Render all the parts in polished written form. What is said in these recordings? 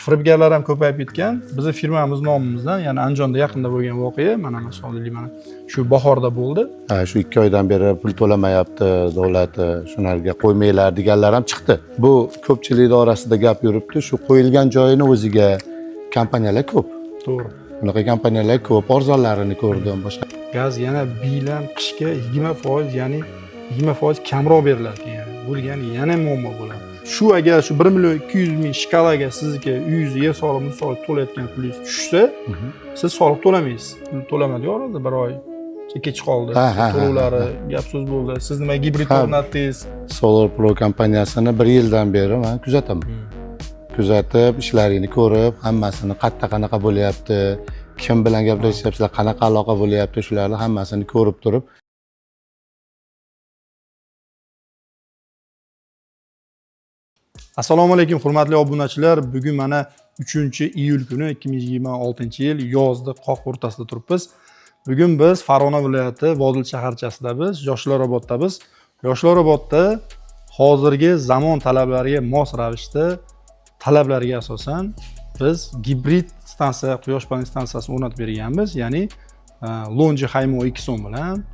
Firibgarlar ham ko'payib ketgan. Bizni firmamiz nomimizdan, ya'ni Andijonda yaqinda bo'lgan voqea, mana misol mana shu bahorda bo'ldi. Ha, shu 2 oydan beri pul to'lamayapti davlat, shularga qo'ymanglar deganlar ham chiqdi. Bu ko'pchilikni orasida gap yuribdi. Shu qo'yilgan joyini o'ziga kompaniyalar ko'p. To'g'ri. Bunaqa kompaniyalar ko'p, arzonlarini ko'rdim, boshqa. Gaz yana biylan qishga 20%, ya'ni 20% kamroq beriladi ekan. Bu degani yana muammo bo'ladi. Shu agar shu 1 million 200 ming shkalaga sizniki uyingizni yer solig'ini soliq to'layotgan pulingiz tushsa, siz soliq to'lamaysiz. Pul to'lamadi orada bir oy kech qoldi. To'lovlari gap so'z bo'ldi. Siz nima gibrid o'rnatdingiz? Solar Pro kompaniyasini bir yildan beri man kuzataman. Kuzatib, ishlarini ko'rib, hammasini qayerda qanaqa bo'lyapti, kim bilan gaplashyapsizlar, qanaqa aloqa bo'lyapti, shularni hammasini ko'rib turib. Assalomu alaykum hurmatli obunachilar. Bugun mana 3-iyul kuni 2026-yil yozda qoq o'rtasida turibmiz. Bugun biz Farg'ona viloyati Vodil shaharchasidamiz, Yoshlar-oboddamiz. Yoshlar-obodda hozirgi zamon talablariga mos ravishda talablarga asosan biz gibrid stansiya, quyosh panel stansiyasini o'rnatib berganmiz. Ya'ni Longi Haymo X10 bilan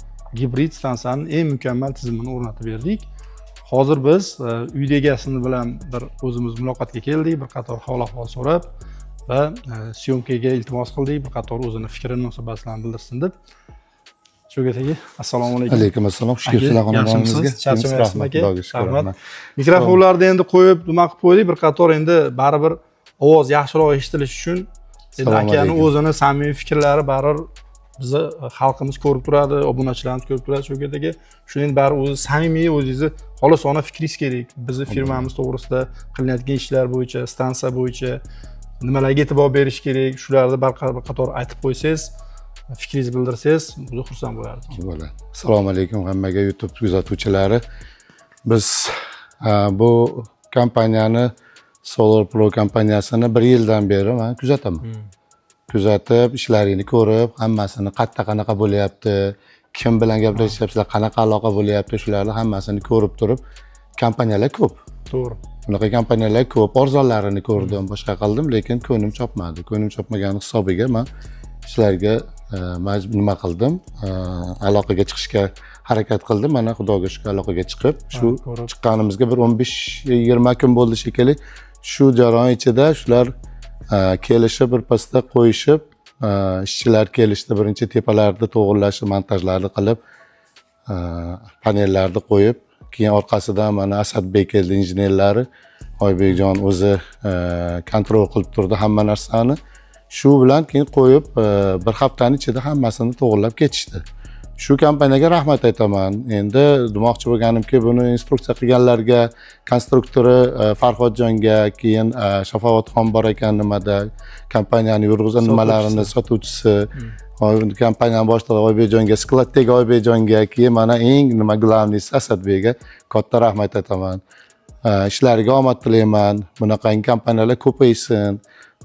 gibrid stansiyaning eng mukammal tizimini o'rnatib berdik. Hozir biz uyda egasini bilan bir o'zimiz muloqotga keldik, bir qator hol ahvol so'rab va syomkaga iltimos qildik, bir qator o'zini fikrini, munosabatlarini bildirsin deb. Shuga aka, assalomu alaykum. Alaykum assalom, xush kelibsizlar xonadonimizga. Charchamayapsizmi aka? Rahmat. Mikrofonlarni endi qo'yib, nima qilib qo'ydik, bir qator endi baribir ovoz yaxshiroq eshitilishi uchun endi akani o'zini samimiy fikrlari baribir bizni xalqimiz ko'rib turadi, obunachilarimiz ko'rib turadi. Shuga aka, shuning bari o'zi samimiy o'zingizni xolisona fikringiz kerak. Bizni firmamiz to'g'risida qilinayotgan ishlar bo'yicha, stansiya bo'yicha nimalarga e'tibor berish kerak, shularni bir qator aytib qo'ysangiz, fikringizni bildirsangiz, biz xursand bo'lardik. Bo'ladi. Assalomu alaykum hammaga YouTube kuzatuvchilari. Biz bu kompaniyani, Solar Pro kompaniyasini bir yildan beri man kuzataman. Kuzatib, ishlarini ko'rib, hammasini qayerda qanaqa bo'lyapti, kim bilan gaplashyapsizlar, qanaqa aloqa bo'lyapti, shularni hammasini ko'rib turib, kompaniyalar ko'p. To'g'ri. Bunaqa kompaniyalar ko'p, arzonlarini ko'rdim, boshqa qildim, lekin ko'nglim chopmadi. Ko'nglim chopmagani hisobiga man ishlarga nima qildim, aloqaga chiqishga harakat qildim. Mana Xudoga shukr, aloqaga chiqib, shu chiqqanimizga bir 15-20 kun bo'ldi shekilli. Shu jarayon ichida shular kelishib, bir pasda qo'yishib, ishchilar kelishdi, birinchi tepalarni to'g'irlashib, montajlarni qilib, panellarni qo'yib, keyin orqasidan mana Asadbek keldi, injenerlari, Oybekjon o'zi kontrol qilib turdi hamma narsani. Shu bilan keyin qo'yib, bir haftani ichida hammasini to'g'irlab ketishdi. Shu kompaniyaga rahmat aytaman. Endi demoqchi bo'lganimki, buni instruksiya qilganlarga, konstruktori Farhodjonga, keyin Shafovatxon bor ekan nimada, kompaniyani yurg'izgan nimalarini sotuvchisi, kompaniyani boshlig'i Oybekjonga, skladdagi Oybekjonga, keyin mana eng nima главныйsi Asadbekga katta rahmat aytaman. Ishlariga omad tilayman. Bunaqangi kompaniyalar ko'paysin.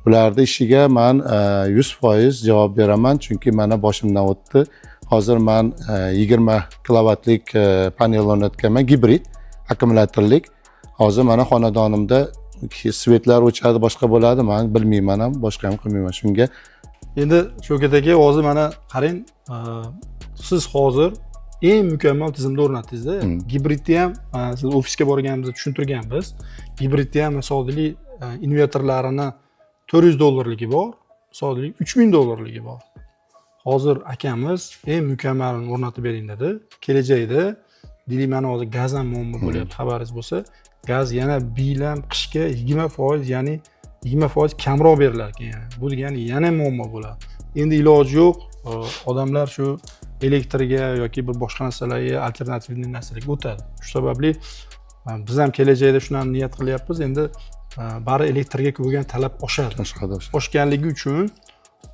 Ularni ishiga man 100% javob beraman, chunki mana boshimdan o'tdi. Hozir man 20 kilovatlik panel o'rnatganman, gibrid akkumulyatorlik. Hozir mana xonadonimda svetlar o'chadi, boshqa bo'ladi, man bilmayman ham, boshqa ham qilmayman shunga. Endi Shavkat aka, hozir mana qarang, siz hozir eng mukammal tizimni o'rnatdingiz-da. Gibridni ham siz ofisga borganimizda tushuntirganmiz. Gibridni ham misol deylik, invertorlarini $400 bor, misol deylik $3000 bor. Hozir akamiz eng mukammalini o'rnatib bering dedi. Kelajakda deylik, mana hozir gaz ham muammo bo'lyapti, xabaringiz bo'lsa, gaz yana biylan qishga 20%, ya'ni 20% kamroq berilar ekan. Yani. Bu degani yana muammo bo'ladi. Endi iloji yo'q, odamlar shu elektrga yoki bir boshqa narsalarga, alternativ narsalarga o'tadi. Shu sababli biz ham kelajakda shuni niyat qilyapmiz. Endi bari elektrga bo'lgan talab oshadi. Oshganligi uchun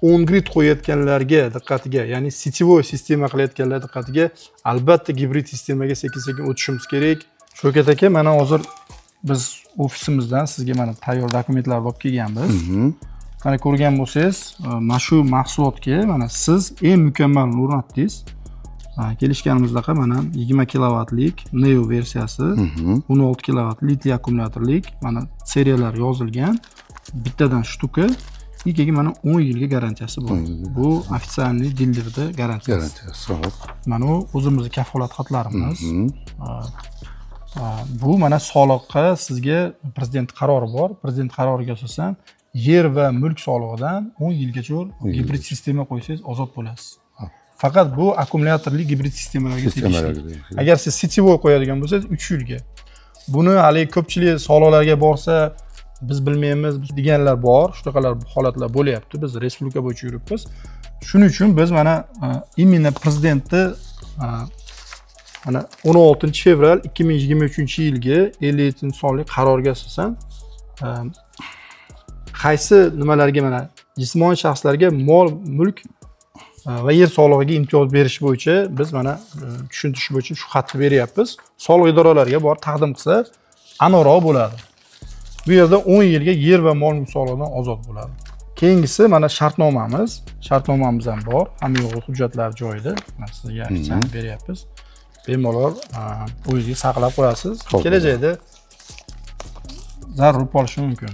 on-grid qo'yayotganlarga diqqatiga, ya'ni сетевой sistema qilayotganlar diqqatiga albatta gibrid sistemaga sekin-sekin o'tishimiz kerak. Shavkat aka, mana hozir biz ofisimizdan sizga mana tayyor dokumentlarni olib kelganmiz. Mana ko'rgan bo'lsangiz, mana shu mahsulotga mana siz eng mukammalini o'rnatdingiz. Kelishganimizdaqa mana 20 kilovatlik Neo versiyasi, 16 kilovat litiy akkumulyatorlik, mana seriyalar yozilgan. Bittadan штука и keyin mana 10 yilga garantiyasi bor. Bu официальный dilerda garantiyasi. Garantiyasi, hop. Mana bu o'zimizni kafolat xatlarimiz. Bu mana soliqqa sizga prezident qarori bor. Prezident qaroriga asosan yer va mulk solig'idan 10 yilgacha gibrid sistema qo'ysangiz, ozod bo'lasiz. Faqat bu akkumulyatorli gibrid sistemalarga tegishli. Sistemalarga tegishli. Agar siz сетевой qo'yadigan bo'lsangiz, 3 yilga. Buni haligi ko'pchilik soliqlarga borsa, biz bilmaymiz deganlar bor. Shunaqalar holatlar bo'lyapti. Biz respublika bo'yicha yuribmiz. Shuning uchun biz mana именно prezidentni mana 16 fevral 2023 yilgi 57 sonli qarorga asosan qaysi nimalarga, mana jismoniy shaxslarga mol mulk va yer solig'iga imtiyoz berish bo'yicha biz mana tushuntirish bo'yicha shu xatni beryapmiz. Soliq idoralariga borib taqdim qilsa aniqroq bo'ladi. Bu yerda 10 yilga yer va mol mulk solig'idan ozod bo'ladi. Keyingisi mana shartnomamiz. Shartnomamiz ham bor. Hamma yo'g'i, hujjatlar joyida. Mana sizga официально beryapmiz. Bemalol o'zingizga saqlab qo'yasiz. Xo'p. Kelajakda zarur bo'lib qolishi mumkin.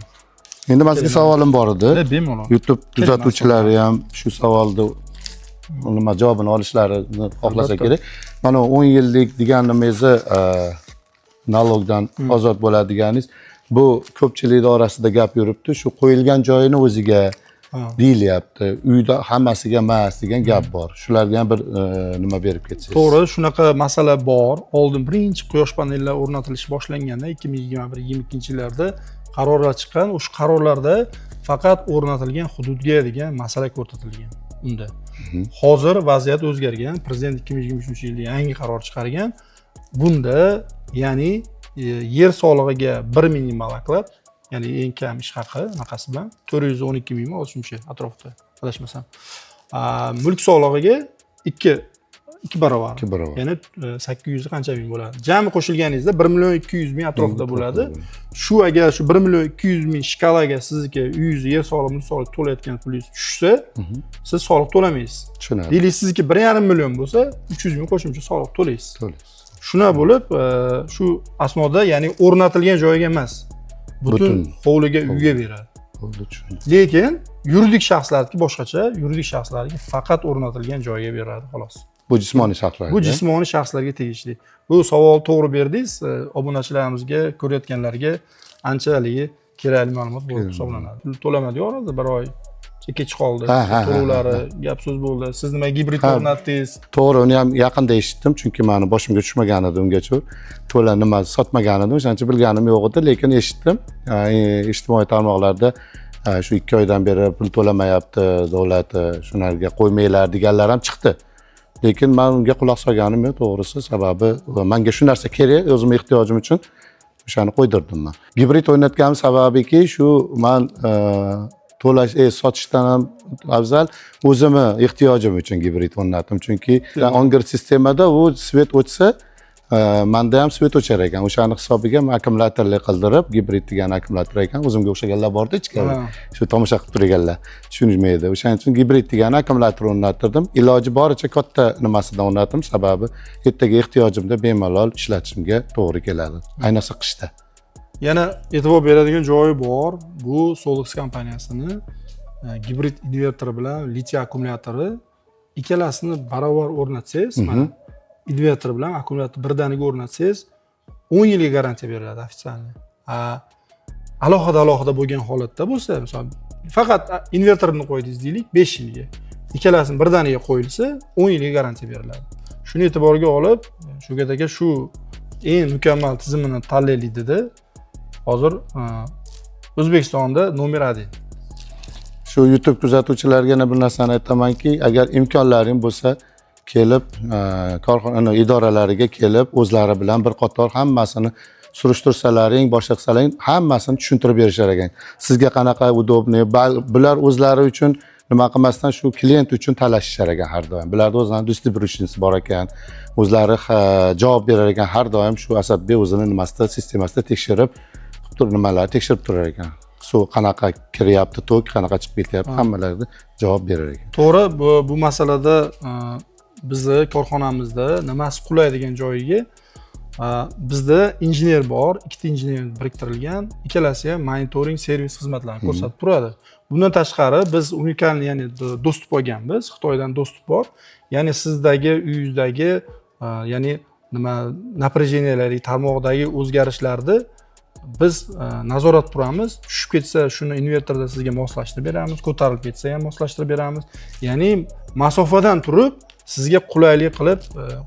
Endi man sizga savolim bor edi. Bemalol. YouTube kuzatuvchilari ham shu savolni nima javobini olishlarini xohlasa Albatta. kerak. Mana 10 yillik deganimizni налог dan ozod bo'ladi deganingiz, bu ko'pchilikni orasida gap yuribdi. Shu qo'yilgan joyini o'ziga deyilyapti. Uyda hammasiga emas degan gap bor. Shularga ham bir nima berib ketsangiz. To'g'ri, shunaqa masala bor. Oldin birinchi quyosh panellari o'rnatilishi boshlanganda 2021-22 yillarda qarorlar chiqqan. O'sha qarorlarda faqat o'rnatilgan hududga degan masala ko'rsatilgan unda. Hozir vaziyat o'zgargan. Prezident 2023 yilda yangi qaror chiqargan. Bunda ya'ni yer solig'iga bir minimal oklad, ya'ni eng kam ish haqi anaqasi bilan 412 mingmi, hozir shuncha atrofda, adashmasam. Mulk solig'iga ikki barobar. Ikki barobar. Ya'ni 800 qancha ming bo'ladi. Jami qo'shilganingizda 1 million 200 ming atrofida bo'ladi. Shu agar shu 1 million 200 ming shkalaga sizniki uyingizni yer solig'i, mulk solig'i to'layotgan pulingiz tushsa, siz soliq to'lamaysiz. Tushunarli. Deylik, sizniki 1,5 million bo'lsa, 300 ming qo'shimcha soliq to'laysiz. To'laysiz. Shuna bo'lib, shu asnoda, ya'ni o'rnatilgan joyga emas, butun Butun. hovliga, uyga beradi. Bo'ldi, tushundim. Lekin yuridik shaxslarniki boshqacha, yuridik shaxslarga faqat o'rnatilgan joyga beradi, xolos. Bu jismoniy shaxslarga. Bu jismoniy shaxslarga tegishli. Bu savol to'g'ri berdingiz, obunachilarimizga, ko'rayotganlarga ancha haligi kerakli ma'lumot bo'lib hisoblanadi. Pul to'lamadi orada bir oy kech qoldi. Ha, ha, ha, To'lovlari gap so'z bo'ldi. Siz nima gibrid o'rnatdingiz? To'g'ri, uni ham yaqinda eshitdim, chunki mani boshimga tushmagan edi ungacha. To'la nima sotmagan edim, o'shaning uchun bilganim yo'q edi, lekin eshitdim. Ijtimoiy tarmoqlarda shu 2 oydan beri pul to'lamayapti davlat, shularga qo'ymanglar deganlar ham chiqdi. Lekin man unga quloq solganim yo'q, to'g'risi, sababi manga shu narsa kerak, o'zimni ehtiyojim uchun o'shani qo'ydirdim man. Gibrid o'ynatganim sababiki shu man to'lash, sotishdan ham afzal o'zimni ehtiyojim uchun gibrid o'rnatdim. Chunki on-grid sistemada u свет o'chsa, manda ham свет o'char ekan. O'shani hisobiga man akkumulyatorli qildirib, gibrid degan akkumulyator ekan, o'zimga o'xshaganlar borda ichkari. Shu tomosha qilib turganlar tushunishmaydi. O'shaning uchun gibrid degan akkumulyator o'rnattirdim. Iloji boricha katta nimasidan o'rnatdim, sababi ertaga ehtiyojimda bemalol ishlatishimga to'g'ri keladi. Ayniqsa qishda. Yana e'tibor beradigan joyi bor. Bu Solax kompaniyasini gibrid invertori bilan litiy akkumulyatori ikkalasini barobar o'rnatsangiz, mana invertor bilan akkumulyator birdaniga o'rnatsangiz, 10 yilga garantiya beriladi официально. Alohida alohida bo'lgan holatda bo'lsa, misol, faqat invertorni qo'ydingiz deylik, 5 yilga. Ikkalasini birdaniga qo'yilsa, 10 yilga garantiya beriladi. Shuni e'tiborga olib, Shukat aka shu eng mukammal tizimini tanlaylik dedi. Hozir O'zbekistonda номер 1. Shu YouTube kuzatuvchilarga yana bir narsani aytamanki, agar imkonlaring bo'lsa, kelib korxona idoralariga kelib, o'zlari bilan bir qator hammasini surishtirsalaring, boshqa qilsalaring, hammasini tushuntirib berishar ekan. Sizga qanaqa удобный, bular o'zlari uchun nima qilmasdan shu klient uchun talashishar ekan har doim. Bularda o'zlarini distributionsi bor ekan, o'zlari javob berar ekan har doim. Shu Asadbek o'zini nimasida, sistemasida tekshirib turib, nimalar tekshirib turar ekan. Suv qanaqa kiryapti, tok qanaqa chiqib ketyapti, hammalarga javob berar ekan. To'g'ri, bu masalada bizni korxonamizda nimasi qulay degan joyiga Bizda injener bor, ikkita injener biriktirilgan, ikkalasi ham monitoring, servis xizmatlarini ko'rsatib turadi. Bundan tashqari biz уникальный, ya'ni доступ olganmiz, Xitoydan доступ bor, ya'ni sizdagi uyingizdagi ya'ni nima, напряжения lar, tarmoqdagi o'zgarishlarni biz nazorat turamiz. Tushib ketsa, shuni invertorda sizga moslashtirib beramiz, ko'tarilib ketsa ham moslashtirib beramiz, ya'ni masofadan turib sizga qulaylik qilib,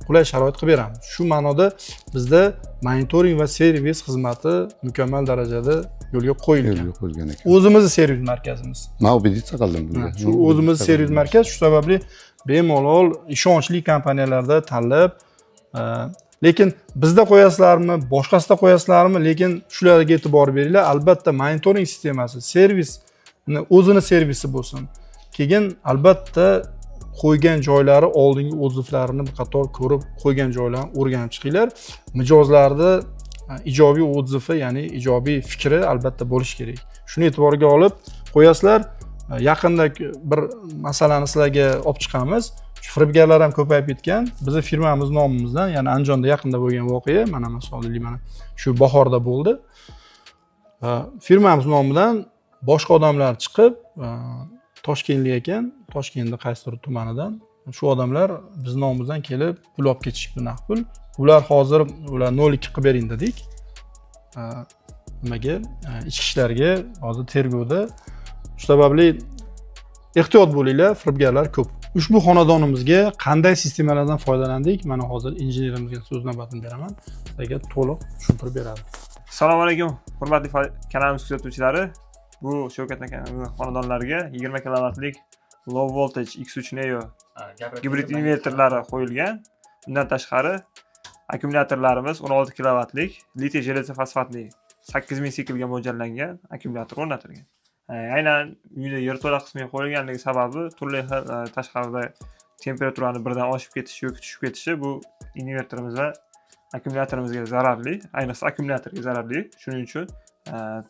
qulay sharoit qilib beramiz. Shu ma'noda bizda monitoring va servis xizmati mukammal darajada yo'lga qo'yilgan. Yo'lga qo'yilgan ekan. O'zimizni servis markazimiz. Man убедиться qildim bunga. Shu o'zimizni servis markaz. Shu sababli bemalol ishonchli kompaniyalarda tanlab, lekin bizda qo'yasizlarmi, boshqasida qo'yasizlarmi, lekin shularga e'tibor beringlar. Albatta monitoring sistemasi, servisni o'zini servisi bo'lsin. Keyin albatta qo'ygan joylari, oldingi отзыв larini bir qator ko'rib, qo'ygan joylarni o'rganib chiqinglar. Mijozlarni ijobiy отзыв i, ya'ni ijobiy fikri albatta bo'lishi kerak. Shuni e'tiborga olib qo'yasizlar. Yaqinda bir masalani sizlarga olib chiqamiz. Shu firibgarlar ham ko'payib ketgan. Bizni firmamiz nomimizdan, ya'ni Andijonda yaqinda bo'lgan voqea, mana misol, mana shu bahorda bo'ldi. Firmamiz nomidan boshqa odamlar chiqib, toshkentlik ekan, Toshkentni qaysidir tumanidan shu odamlar bizni nomimizdan kelib pul olib ketishibdi, naqd pul. Ular hozir, ular 02 qilib bering dedik. Nimaga, ichki ishlarga, hozir tergovda. Shu sababli ehtiyot bo'linglar, firibgarlar ko'p. Ushbu xonadonimizga qanday sistemalardan foydalandik, mana hozir injenerimizga so'z navbatini beraman, sizlarga to'liq tushuntirib beradi. Assalomu alaykum, hurmatli kanalimiz kuzatuvchilari. Bu Shavkat akani xonadonlariga 20 kilovatlik low voltage X3 Neo gibrid invertorlari qo'yilgan. Undan tashqari akkumulyatorlarimiz 16 kilovatlik litiy железофосфатный 8000 siklga mo'ljallangan akkumulyator o'rnatilgan. Aynan uyda yerto'la qismiga qo'yilganligi sababi turli xil tashqarida temperaturani birdan oshib ketishi yoki tushib ketishi bu invertorimiz va akkumulyatorimizga zararli, ayniqsa akkumulyatorga zararli. Shuning uchun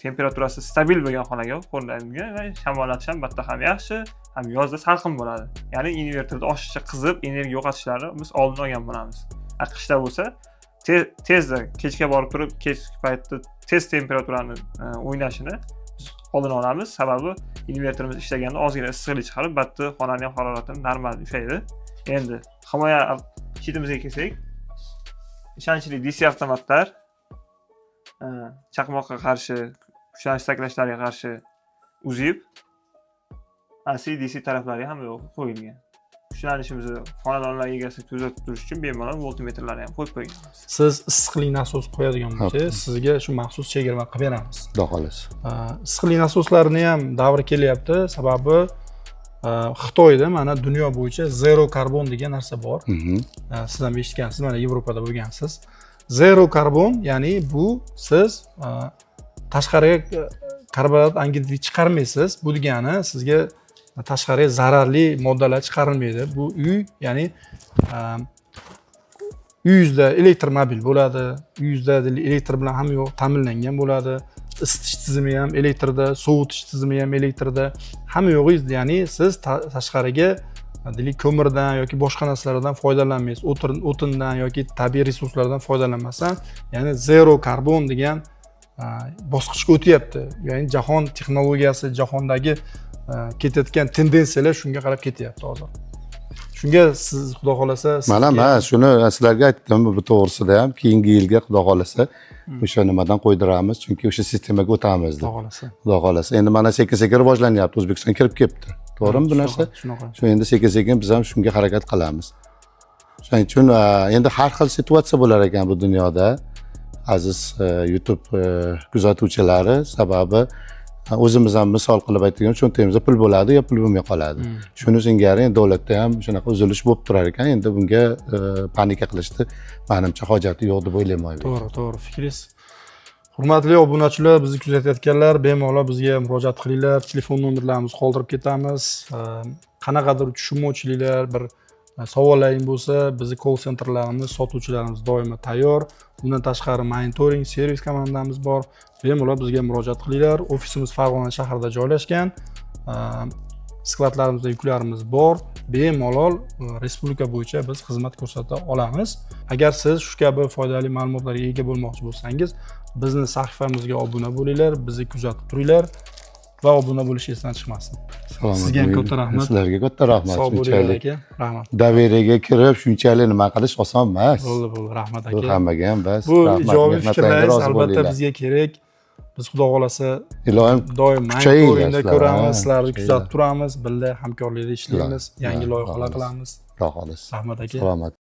temperaturasi stabil bo'lgan xonaga qo'llanilgan va shamollatish ham bitta ham yaxshi, ham yozda salqin bo'ladi. Ya'ni invertorda oshiqcha qizib energiya yo'qotishlarini biz oldini olgan bo'lamiz. Qishda bo'lsa tezda kechga borib turib, kechki paytda tez temperaturani o'ynashini biz oldini olamiz. Sababi invertorimiz ishlaganda ozgina issiqlik chiqarib, bitta xonani ham haroratini normal ushlaydi. Endi himoya щит imizga kelsak, ishonchli DC avtomatlar, chaqmoqqa qarshi, kuchlanish saklashlariga qarshi uzib, AC DC taraflari ham yo'q qo'yilgan. Kuchlanishimizni xonadonlar egasini kuzatib turish uchun bemalol voltmetrlarni ham qo'yib qo'yganmiz. Siz issiqlik nasos qo'yadigan bo'lsangiz, sizga shu maxsus chegirma qilib beramiz. Xudo xohlasa. Issiqlik nasoslarini ham davri kelyapti, sababi Xitoyda mana dunyo bo'yicha zero karbon degan narsa bor. Siz ham eshitgansiz, mana Yevropada bo'lgansiz. Zero karbon, ya'ni bu siz tashqariga karbonat angidrid chiqarmaysiz. Bu degani sizga tashqariga zararli moddalar chiqarilmaydi. Bu uy, ya'ni uyingizda elektromobil bo'ladi, uyingizda elektr bilan hamma yoq ta'minlangan bo'ladi. Isitish tizimi ham elektrda, sovutish tizimi ham elektrda, hamma yo'g'ingiz, ya'ni siz tashqariga, deylik, ko'mirdan yoki boshqa narsalardan foydalanmaysiz, o'tindan yoki tabiiy resurslardan foydalanmasdan, ya'ni zero karbon degan bosqichga o'tyapti. Ya'ni jahon texnologiyasi, jahondagi ketayotgan tendensiyalar shunga qarab ketyapti hozir. Shunga siz, xudo xohlasa, Mana man shuni sizlarga aytdim bu to'g'risida ham, keyingi yilga, xudo xohlasa, o'sha nimadan qo'ydiramiz, chunki o'sha sistemaga o'tamiz deb. Xudo xohlasa. Xudo xohlasa, endi mana sekin sekin rivojlanyapti, O'zbekiston kirib kelibdi, to'g'rimi bu narsa? Shunaqa. Shu endi sekin sekin biz ham shunga harakat qilamiz. Shuning uchun endi har xil situatsiya bo'lar ekan bu dunyoda, aziz YouTube kuzatuvchilari. Sababi o'zimiz ham misol qilib aytadigan, cho'ntagimizda pul bo'ladi yo pul bo'lmay qoladi. Shuni singari endi davlatda ham shunaqa uzilish bo'lib turar ekan. Endi bunga panika qilishni manimcha hojati yo'q deb o'ylayman, Oybek. To'g'ri fikringiz. Hurmatli obunachilar, bizni kuzatayotganlar, bemalol bizga murojaat qilinglar. Telefon nomerlarimizni qoldirib ketamiz. Qanaqadir tushunmovchiliklar, bir savollaring bo'lsa, bizni call centerlarimiz, sotuvchilarimiz doimo tayyor. Bundan tashqari monitoring, servis komandamiz bor. Bemalol bizga murojaat qilinglar. Ofisimiz Farg'ona shahrida joylashgan. Склад larimizda yuklarimiz bor, bemalol respublika bo'yicha biz xizmat ko'rsata olamiz. Agar siz shu kabi foydali ma'lumotlarga ega bo'lmoqchi bo'lsangiz, bizni sahifamizga obuna bo'linglar, bizni kuzatib turinglar va obuna bo'lish esdan chiqmasin. Salomat Sizga ham bo'ling. katta rahmat. Sizlarga katta rahmat. Sog' bo'linglar, Shunchalik aka, rahmat. Доверие ga kirib, shunchalik nima qilish oson emas. Bo'ldi, bo'ldi, rahmat, Bu aka. hammaga ham bas. Bu Rahmat, ijobiy mehnatlarga fikrlaringiz rozi albatta bo'linglar. bizga kerak. Biz, xudo xohlasa, Iloyim doim kuchayinglar monitoringda sizlar, ko'ramiz, ha, sizlarni kuchayinglar. kuzatib turamiz, birga hamkorlikda ishlaymiz, yangi Xudo loyihalar xohlasa. qilamiz. Xudo xohlasa. Rahmat, aka. Salomat.